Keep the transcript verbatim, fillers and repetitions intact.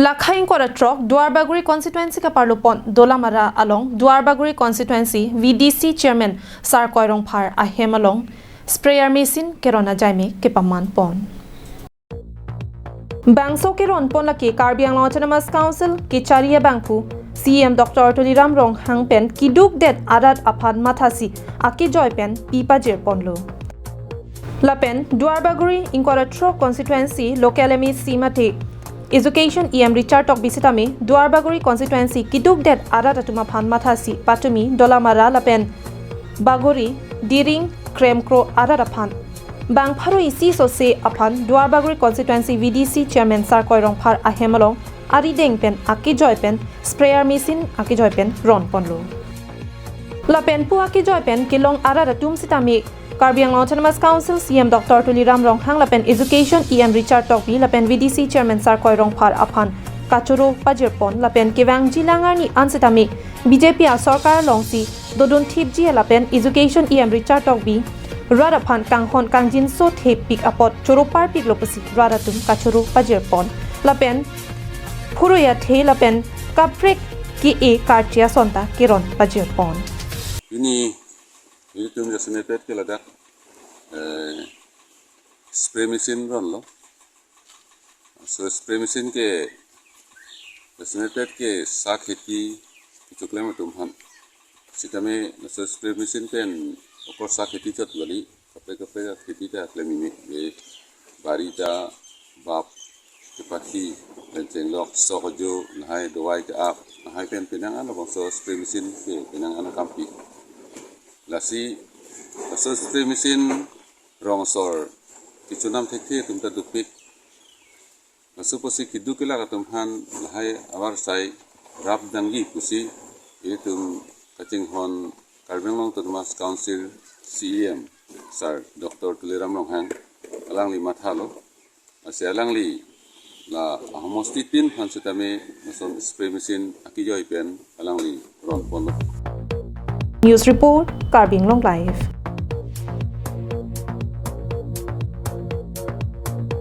Lakha ingkoi ra throk Duarbagori constituency kaparlopon Dolamara along Duarbagori constituency V D C chairman Sarkoi Rongphar ahem along sprayer machine keron ajaime kepamanpon. Bangso keronpon lake Karbi Anglong Autonomous Council kechari abangphu C E M Doctor Tuliram Ronghang pen kidukdet arat aphan mathasi akejoi pen pipajirponlo. Lapen Duarbagori ingkoi ra throk constituency local M A C mate Education E M Richard Tokbi sitame Duarbagori constituency kidukdet arat atum aphan mathasi patumi Dolamara lapen Bagori, Diring, Kremkro arat aphan bang pharo isi sose aphan Duarbagori constituency V D C chairman Sarkoi Rongphar ahem along arideng pen akejoi pen sprayer machine akejoi pen ronponlo. Lapen pu akejoi pen kelong arat atum sitame Karbi Anglong Autonomous Council C E M Doctor Tuliram Ronghang lapen Education E M Richard Tokbi lapen V D C chairman Sarkoi Rongphar aphan kachoro pajirpon lapen kevangji langarni an sitame B J P asorkar alongsi dodun thipji lapen Education E M Richard Tokbi rat aphan kanghon kangjinso thepik apot choro parpiklo pusi rat atum kachoro pajirpon lapen phurui athe lapen kaprek ke-e karchi asonta keron pajirpon. Pini ilitum jasemet ke ladak eh, spray machine ronlo. So spray machine ke jasemet ke sa kheti kechoklem atum aphan. Sitame so spray machine pen okor sa kheti chot kali, kaprek kaprek kheti ta klem ini, ye bari ta bap kepathi pen chenglok sok ajo lahai dawai ke-ap lahai pen penang an labangso spray machine ke penang an akampi. Lasi laso spray machine rong asor kechonam thekthe atum ta dopik. Laso apotsi keduk kelak atum aphan lahai avarsai rap dangji pusi ilitum kachinghon Karbi Anglong Autonomous Council C E M Sir Doctor Tuliram Ronghang alangli mathalo. Lasi alangli la ahomosti tin aphan sitame lason spray machine akejoi pen alangli ronponlo. News report, Karbi Anglong Live.